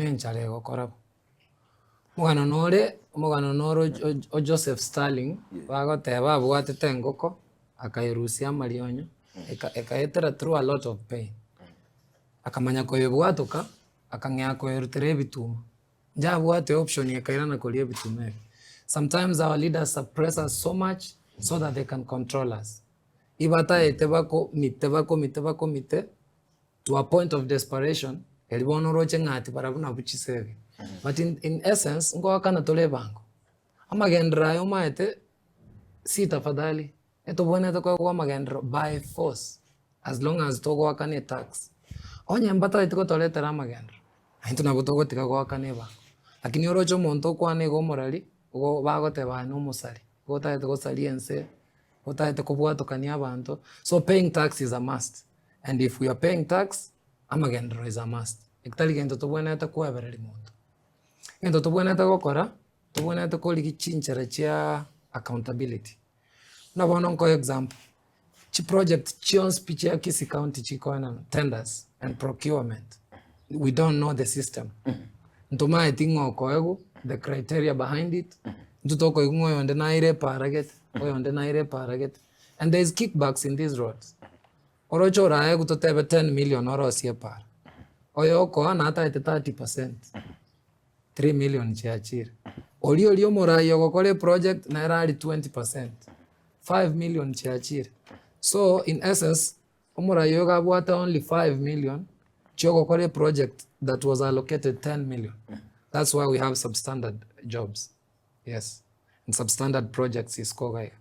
Nenchara egokora bo. Omogano nore, omogano nore o Joseph Sterling, bagoteba abwatete engoko, akayerusia amarionyo, eka ekaetera through a lot of pain. Akamanya koyebwatoka, akang'ea koyerutera ebituma. Njabwate option ekairana koria ebituma ebi. Sometimes our leaders suppress us so much so that they can control us. Ibataete bakomite bakomite bakomite to a point of desperation, eri bono oroche ng'a ati barabwo nabwo chisege. But in, in essence, ngoakana tore ebango. Amagenderero aya omaete, si tafadhali, etobwenerete koegwa amagenderero by force, as long as togoakana etax. Onye mbataeti gotoretera amagenderero, naintwe nabo togotiga goakana ebango. Lakini oroche omonto okwana iga omorari, igo bagoteba aye nomosari, igo otagete gosaria ense, otagete kobwatokania abanto, so paying tax is a must. And if we are paying tax, amagenderero is a must. Eki tari gento tobwenerete koebereria monto. Egento tobwenerete gokora, tobwenerete korigia chinchera chia accountability. Buna bono nkoe example, chiproject chionsi pi chia Kisii county chikoenana, tenders and procurement, we don't know the system. Ntomaeti ng'a okoegwa, the criteria behind it, intwe tokoigwa ng'a oyonde naire epaara gete, oyonde naire epaara gete. And there is kickbacks in these roads. Oroche oraegwe totebe 10 million orosie epara, oyo okoa nataete 30%, 3 million chiachire. Oria oria omorai ogokora eproject nere aria 20%, 5 million chiachire. So in essence, omorai oyo iga abwate only 5 million chiogokora eproject that was allocated 10 million. That's why we have substandard jobs, yes, and substandard projects isiko iga iga.